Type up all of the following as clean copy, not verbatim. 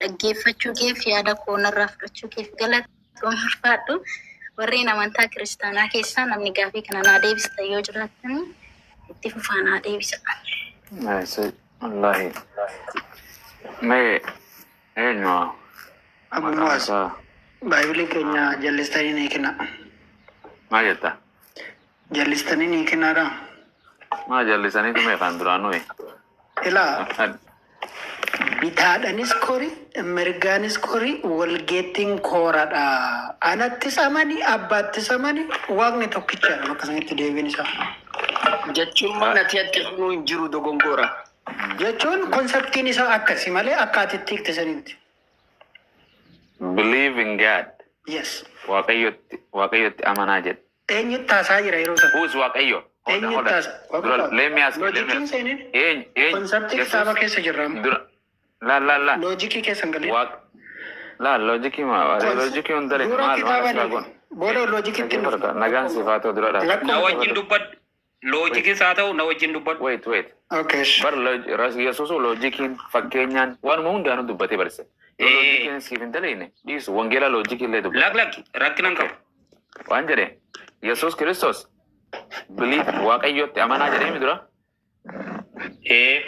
Dhaggeeffachuu keef, yaada koo narraa fudhachuu keef galatoom, ulfaadhu. Warreen amantaa kiristaanaa keessaa namni gaafii kana naa deebista yoo jiraattan, itti fufaa naa deebisa. Wallaahi. Mee eenyu Abu maqaan Muaz, isaa? Baay'ee keenya jallistanii ni kenna. Maal jetta? Jallistanii ni kennaadha. Maa jallisaniitu meeqaan duraan nuyi? Ilaa, bitaadhanis kori, mirgaanis kori, walgeettiin kooradha. Anattis amani, abbaattis amani, waaqni tokkichaadha bakka sanitti deebiin isaa. Jechuun maal ati atti kunuu hin jiru dogongora. Jechuun conceptiin isaa akkasi malee akka ati itti hiikte sanitti. Believe in God. Yes. Waaqayyotti amanaa jedhe. Eenyutti haasaa jira yeroo sana? Who is Waaqayyo? Hold on, Eenyutti hold on. haasaa? Dura, let me ask you, let me Loojikiin ask. seenin. Eenyu Conceptii kitaaba Yesuus keessa jirra amma. dura la la la Loojikii keessa hin galin. Waaq la loojikii ma loojikii hun dale Dura maal kitaaba waan asirraa ni goon. booda loojikitti hin dhufne. Nagaan siif haa ta'u, dura dhaaf. Na Lakkuma wajjin dubbadhu. Loojikis haa ta'u, na wajjin dubbadhu. Wait, wait. Okay. Bar Yesuus loojikiin fakkeenyaan waanuma hundaanuu dubbatee barse. Yoo loojikiin siif hin daleine dhiisu, wangeela loojikii illee dubbate. Lak lakki, rakkina hin qabu. Waan jedhe Yesuus Kiristoos believe, Waaqayyotti amanaa jedhee mi dura? Ee.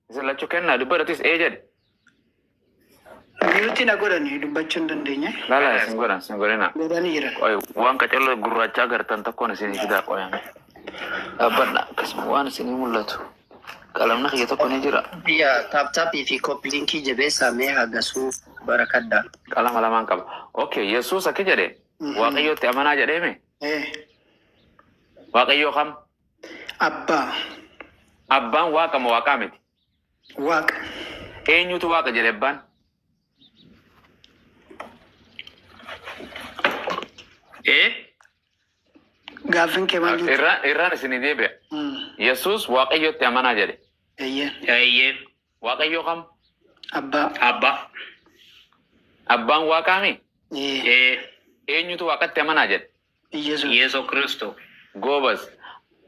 Isin lachuu kennaa dubbadatis ee jedhe. Mute na godhanii dubbachuu hin dandeenye. Lala, isin godhan isin godhina. Godhanii jiran. Qoy, waan qacarroo gurraacha agartan tokkoon isinii fidaa, qoyame. Dhaabbadha, akkasuma waan isinii mul'atu. Qalamni kiyya tokko ni jira. Biyya tap tapii fi copy linkii jabeessaa mee hagasuu barakadha. Qalama lamaan qaba. Okay, Yesuus akka jedhe Waaqayyotti amanaa jedheemi. Eh. Waaqayyoo kam? Abbaa. Abbaan waaqa moo waaqaa miti? Waaqa. Eenyutu waaqa jedhe abbaan? Ee. Gaaffiin kee maal jechuudha? Irraan isinii deebi'a. Yesuus Waaqayyotti amanaa jedhe. Eeyyee. Eeyyee. Waaqayyoo kam? Abbaa. Abbaa. Abbaan waaqaami? Ee. Ee. Eenyutu waaqatti amanaa jedhe? Yesuus. Yesuus Kiristoos. Goobas.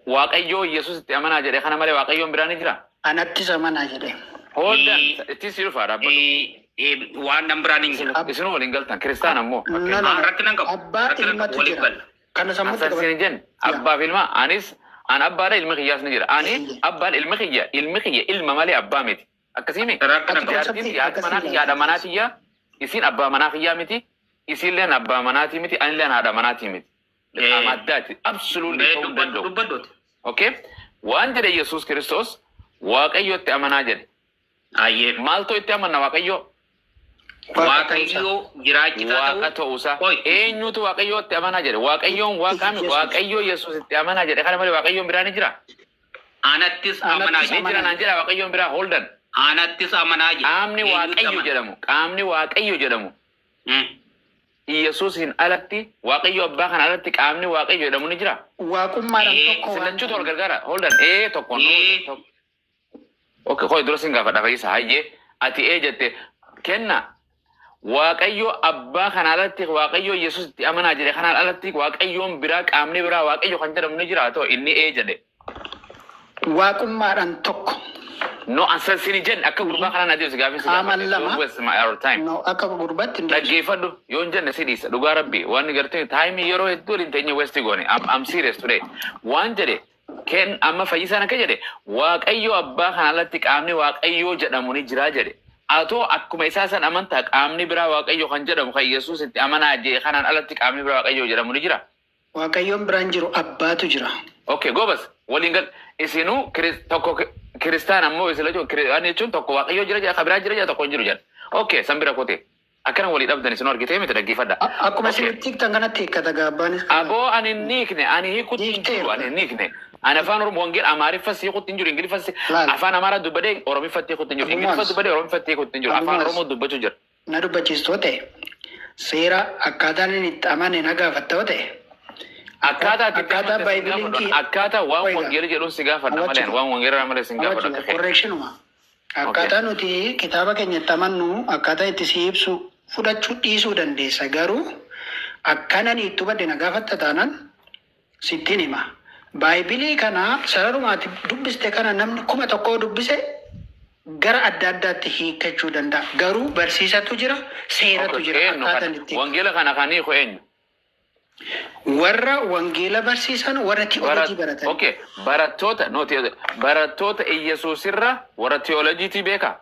Waaqayyoo Yesuus itti amanaa jedhe kana malee Waaqayyoon biraa ni jira? Anattis amanaa jedhe. Hold on. Itti si dhufa, dhaabbatu. Waan nan biraan hin jiru. Isinuu waliin galtan, kiristaana immoo. No, no, no. Rakkina hin qabu. Abbaa Rakkina hin qabu. ilmatu Waliif jira. galla. Kana sammuutti Asan qabadhu. sin jenne abbaaf ilma, anis an abbaadha, ilmi kiyyaas ni jira. Ani abbaan ilmi kiyya ilma malee abbaa miti. Akkasii Rakkina Ati hin qabu. jaartiin conceptii haati manaa akkasii kiyya haadha manaa tiyya, isin abbaa manaa kiyyaa miti, isinleen abbaa manaatii miti, anilleen haadha manaatii miti. Qaama addaati. Absolutely Mee ta'uu hin dubbadhu danda'u. dubbadhuuti. Okay? Waan jedhe Yesuus Kiristoos Waaqayyotti amanaa jedhe. Ayyee. Maaltu itti amanna Waaqayyoo? Waaqa ta'uusaa. Waaqayyoo jiraachisaa Waaqa ta'uu. ta'uusaa. Qoy. Eenyutu Waaqayyootti amanaa jedhe? Waaqayyoon waaqaami? Yesuus. Waaqayyoo Yesuus itti amanaa jedhe kana malee Waaqayyoon biraa ni jira? Anattis amanaa Anattis Ni jedhe. jira naan jedha Waaqayyoon biraa, hold on. Anattis amanaa jedhe. Qaamni Eenyutti Waaqayyo amana? jedhamu, qaamni Waaqayyo jedhamu Yesuusin alatti, Waaqayyo abbaa kana alatti qaamni Waaqayyo jedhamu ni jira? Waaqummaadhaan Ee, tokko Isin waan lachuutu wal ta'eef. gargaara. Hold on. Ee, tokko. Ee. Tokko. Okay, qoy, dura sin gaafadha, Fayyisa. Hayyee, ati ee jette kenna. Waaqayyo abbaa kana alatti, Waaqayyo Yesuus itti amanaa jedhe kanaan alatti, Waaqayyoon biraa, qaamni biraa Waaqayyo kan jedhamu ni jira ta'u inni ee jedhe. Waaqummaadhaan tokko. No, ansan sini jenne akka gurbaa kanaan adeemsi gaafii si Qaamaan gaafadhe. lama. Don't waste my our time. No, akka gurbaatti hin deebisu. Dhaggeeffadhu, yoo hin jenne si dhiisa, dhugaa rabbi waan gartee time yeroo hedduu waliin teenye waste goone. I'm serious today. Waan jedhe ken amma Fayyisaan akka jedhe Waaqayyo abbaa kana alatti qaamni Waaqayyoo jedhamu ni jira jedhe. Atoo akkuma isaa san amantaa, qaamni biraa Waaqayyo kan jedhamu kan Yesuus itti amanaa jedhe kanaan alatti qaamni biraa Waaqayyo jedhamu ni jira? Waaqayyoon biraan jiru, abbaatu jira. Okay, gobas waliin gal isinuu tokko kiristaan ammoo isin lachuu waan jechuun tokko Waaqayyo jira jedha, kan biraa jira jedha, tokko hin jiru jedha. Okay, san bira kote. Akkana walii dhabdan isinuu argitee miti, dhaggeeffadha. Akkuma Okay. isinitti hiiktan kanatti hiikkata gaabbaanis kana. Aboo, ani hin hiikne, ani hiikutti hin jiru, ani hin hiikne. Ani afaan Oromoo wangeela Amaariffas hiikutti hin jiru, Ingiliffas Laal. afaan Amaaraa dubbadee Oromiffatti hiikutti hin jiru, Abu Ingiliffa Muaz. dubbadee Oromiffatti hiikutti hin jiru, Abu afaan Muaz. Oromoo dubbachuu jira. Na dubbachiistoo ta'e, seera akkaataan inni itti amane na gaafatta yoo ta'e, Akkaataa ati itti akkaataa amante si baaybiliin gaafadhu. kee Akkaataa waan Oiga. wangeela jedhuun si gaafadha malee, Hawwachuudha. waan wangeela malee si gaafadhu Hawwachuudha. akka kee. Correctionuma. Akkaataa nuti kitaaba keenya itti amannu akkaataa itti si ibsu fudhachuu dhiisuu dandeessa, garuu akkanan itti hubadhe na gaafatta taanaan sittiin hima. Baaybilii kana sararumaati dubbiste kana namni 1000 dubbise Gara adda addaatti hiikkachuu danda'a. Garuu barsiisatu jira, seeratu jira. Eenyu Akkaataan kana? itti Wangeela kana kan hiiku eenyu? Warra wangeela barsiisan, warra ti'oolojii baratan. Okay, barattoota, no, barattoota Iyyasuusirra warra tiyoolojiitii beekaa?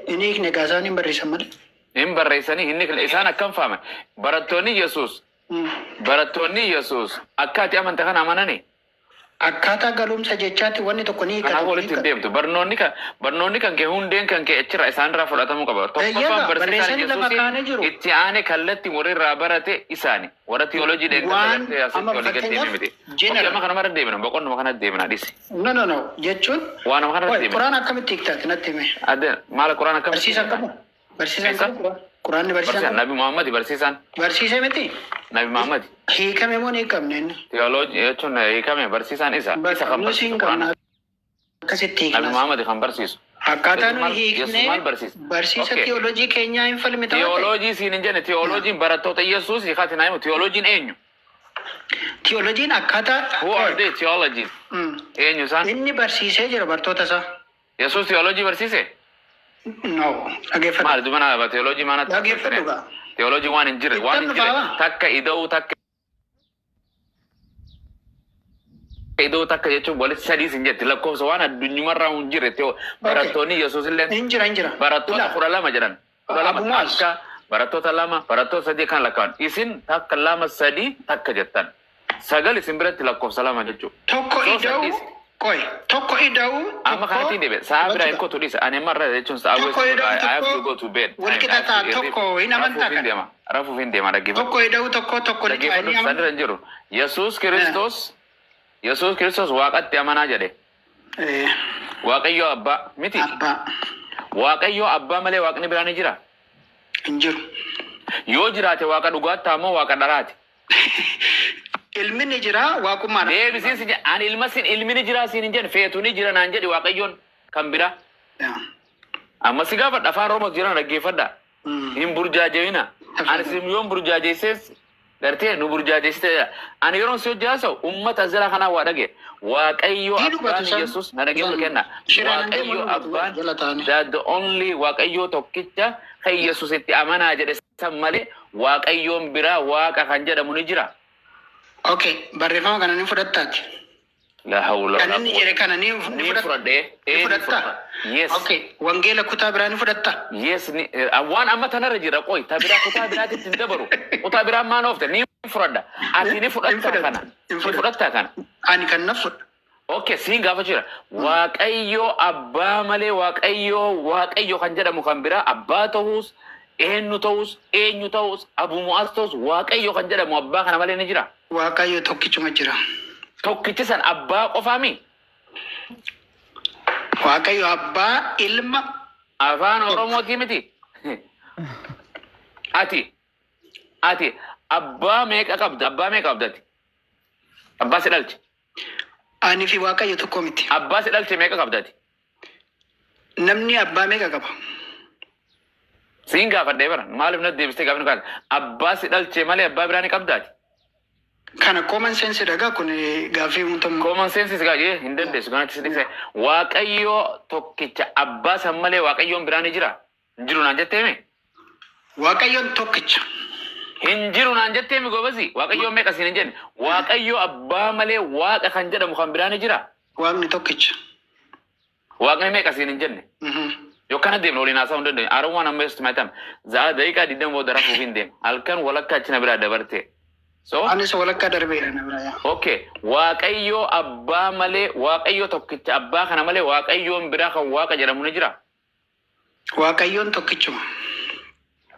Inni hiikne egaa, isaan hin barreessan malee. Hin barreessanii, hin hiikne. Isaan akkam fahaman? Barattoonni Yesuus, barattoonni Yesuus akka ati amanta kana amanani? Akkaataa galumsa jechaatti wanni tokko ni Kanaaf hiikata. walitti hin deemtu. Barnoonni kan kee, hundeen kan kee achirraa isaanirraa fudhatamuu qaba. Tokkoffaan Eeyyama, barsiisaan barreessanii lafa kaa'anii Yesuus jiru. itti aane kallattii warri irraa barate isaani. Warra tiyoolojii Waan deeggartee asitti amma walii gadi fakkeenyaaf deemee miti. Okay, general. amma kanuma deemina, boqonnuma kana deemina, dhisi. No, no, no, jechuun. Waanuma kana Oi, deemina. Quraan akkamitti hiiktaati natti hime? Adde maala, Quraan akkamitti? Barsiisan qabu? Barsiisan Eessa? qabu? Quraanni barsiisan Barsiisaan qabu? Nabi Muhammad barsiisaan. Barsiise miti? Nabi Muhammad. Hiikame moo hin hiikamne inni? Tiyoolojii jechuun hiikame, barsiisaan isa. Isa kan Nus hin barsiisu qabna. Quraana. Akkasitti Nabi hiiknas. Muhammad kan barsiisu. Akkaataa Yesus nuyi Yesus hiiknee maal barsiisa? barsiisa Okay. tiyoolojii keenyaa hin falmita waan ta'e. Tiyoolojii siin hin jenne. Tiyoolojiin barattoota Yesuus hiikaati naa himu. Tiyoolojiin eenyu? Tiyoolojiin akkaataa. Who are they theologies? Eenyu isaan? Inni barsiisee jira bartoota isaa. Yesuus tiyoolojii barsiise? No, dhaggeeffadhu. Maali dubana tiyoolojii maanatti? Dhaggeeffadhu gaa. Tiyoolojii waan hin jirre, waan hin Ittan jirre. dhufaaba. Takka ida'uu, takka ida'uu, takka jechuun walitti sadii sin jetti, lakkoofsa waan addunyumarraa hin jirre. Barattoonni Yesuus illee Hin jira, hin jira. barattoota Ilaa, 12 jedhan. 12 Abu Muaz. Takka, barattoota lama, barattoota sadii kan lakkaa'an. Isin takka, lama, sadii, takka jettan. Sagal isin biratti lakkoofsa lama jechuudha. Tokko So ida'uu, sadis. qoy, tokko ida'uu, Amma tokko kanatti deebi'e. Sa'a biraa hin kotu, dhiisa. Ani amma irra jechuun sa'a Tokko waste ida'uu I have to tokko go to bed. walqixa ta'a, tokko hin amantaa Rafuuf hin kana. deema. Rafuuf hin deema, dhaggeeffadhu. Tokko ida'uu tokko tokko ni ta'a, Dhaggeeffadhu, ni amantaa. sanirra hin jiru. Yesuus Kiristoos Waaqatti amanaa jedhe. Waaqayyo abbaa miti. Abbaa. Waaqayyo abbaa malee waaqni biraa ni jira? Hin jiru. Yoo jiraate waaqa dhugaatti ammoo waaqa dharaati? Ilmi ni jira, waaqummaadha. Deebisiin si jedhe, ani ilma sin, ilmi ni jira siin hin jedhe, feetu ni jira naan jedhi, waaqayyoon kan biraa. Amma si gaafadha, afaan Oromoo jiran dhaggeeffadha. Hin burjaajewina. Ani si yoon burjaajessees gartee nu burjaajeessite. Ani yeroon si hojii haasa'u uummata zira kanaa waa dhage. Waaqayyo Ni dubbatu abbaan isaan. Yesuus na dhaggeeffatu kenna. Shiraan Waaqayyo deemu abbaan jala ta'anii. that the only Waaqayyo tokkicha kan Yesuus itti amanaa jedhe san malee Waaqayyoon biraa waaqa kan jedhamu ni jira. Okay, barreeffama kana ni fudhattaati. La hawla Kan wala inni jedhe kana ni ni Ni fudhatta. fudhadhee. Ni Ee, ni fudhatta. fudhadha. Yes. Okay, wangeela kutaa biraa ni fudhatta. Yes, ni, waan amma tanarra jira, qoy, ta biraa kutaa biraatitti hin dabaru. Kutaa biraa maan oofte ni fudhadha. Ati ni fudhattaa fudhadha. kana? Hin Ni fudhadha. fudhattaa kana? Ani kan na fudha. Okay, siin gaafa jira. Waaqayyo abbaa malee Waaqayyo kan jedhamu kan biraa abbaa ta'uus, eenyu ta'uus, eenyu ta'uus, Abu Mu'aaz ta'uus, Waaqayyo kan jedhamu abbaa kana malee ni jira? Waaqayyo tokkichuma jira. Tokkichi san abbaa qofaami? Waaqayyo abbaa, ilma. Afaan Oromootii miti. Ati abbaa meeqa qabda? Abbaa meeqa qabdati? Abbaa si dhalche. Ani fi Waaqayyo tokko miti. Abbaa si dhalche meeqa qabdati? Namni abbaa meeqa qaba? Siin gaafadhee bara, maaliif na deebistee gaafni kaasa? Abbaa si dhalche malee abbaa biraa ni qabdaati? Kana common sense dhagaa, kun gaaffii hundamu. Common sense is gaafii hin dandeessu kanatti si dhiise. Waaqayyo tokkicha abbaa san malee Waaqayyoon biraa ni jira? Hin jiru naan jetteemi? Waaqayyoon tokkicha. Hin jiru naan jetteemi, goobasi? Waaqayyoon meeqa siin hin jenne. Waaqayyo abbaa malee waaqa kan jedhamu kan biraa ni jira? Waaqni tokkicha. Waaqni meeqa siin hin jenne. Yookaan deemne waliin haasa'uu hin dandeenyu. I don't want to waste my time. Za'a daqiiqaa 20 booda rafuuf hin deema. Halkan walakkaa achi na biraa dabarte. So, Anis walakkaa darbeera na bira yaa. Okay. Waaqayyo abbaa malee, Waaqayyo tokkicha abbaa kana malee Waaqayyoon biraa kan waaqa jedhamu ni jira? Waaqayyoon tokkichuma.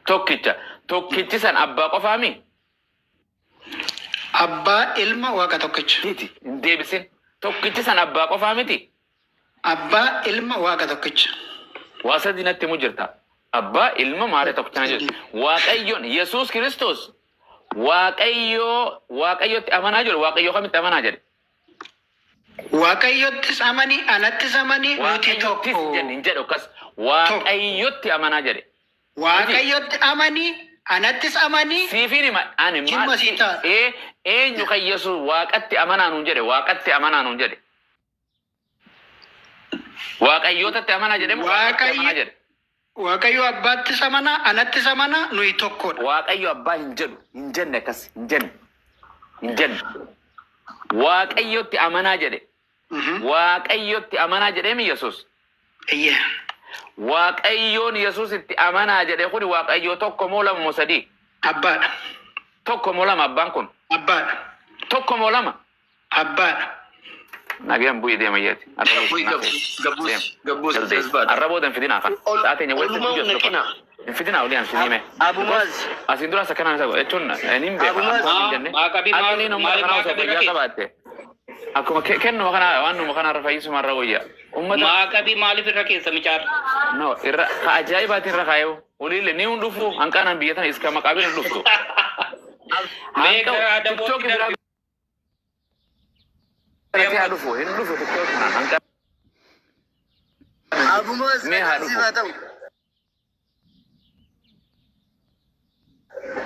Tokkicha. Tokkichi san abbaa qofaami? Abbaa, ilma, waaqa tokkicha. Miti. Hin deebisin. Tokkichi san abbaa qofaa miti? Abbaa, ilma, waaqa tokkicha. Waa sadii natti himu jirta. Abbaa, ilma, maaree tokkicha na jedhu. Waaqayyoon Yesuus Kiristoos Waaqayyo Waaqayyotti amanaa jedhu, Waaqayyo kamitti amanaa jedhe? Waaqayyottis amanii, anattis amanii, nuti Waaqayyottis tokko. jedhe hin jedhu akkas. Waaqayyotti amanaa jedhe. Waaqayyotti amanii, anattis amanii. Siifiin hima ani Jimma maal sii ta'a. ee, eenyu kan Yesuus waaqatti amanaa nuun jedhe, waaqatti amanaa nuun jedhe? Waaqayyootatti amanaa jedhee moo Waaqatti amanaa Waaqayyo jedhe? Waaqayyo abbaattis amanaa, anattis amanaa, nuyi tokkodha. Waaqayyo abbaa hin jedhu, hin jenne akkas, hin jenne, hin jenne. Waaqayyotti amanaa jedhe. Waaqayyotti amanaa jedheemi Yesuus. Eeyyee. Waaqayyoon Yesuus itti amanaa jedhe kuni Waaqayyo tokko moo lama moo sadii? Abbaadha. Tokko moo lama abbaan kun? Abbaadha. Tokko moo lama? Abbaadha. Nagayaan bu'ii deema yeeti. Bu'i gabbuus gabbuus tasbaadha. Arra booda hin fidinaa kan. Sa'aatiin walitti Olumaa hin naqina. Hin fidinaa olii an sinime. Abumaaz. Asiin dura akkanaan isa godhe jechuun hin beeku. Abumaaz. Akkuma hin jenne. Maaqabii maal- Aqliin uummata maaliif kanaa osoo maaqabii fayyaa rakkise? qabaatte. Akkuma kennuma kana waan numa kana irra fayyisuma irra wayya. Uummata Maaqabii maaliif irra keessa micaar? no irra ka ajaa'ibaatiin irra kaayuu. Oliillee ni hun dhufu hanqaanaan biyya tana iska maqaabiin hin dhuftu. Mee Hanqa gara TikTok adabootti biraa darbi. irratti haa dhufu hin dhufu TikTok kanaan hanqa Abumaaz mee haa nagaan siif dhufu. haa ta'u.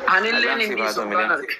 Anilleen Nagaan hin siif haa dhiisu ta'u waan milee. arge.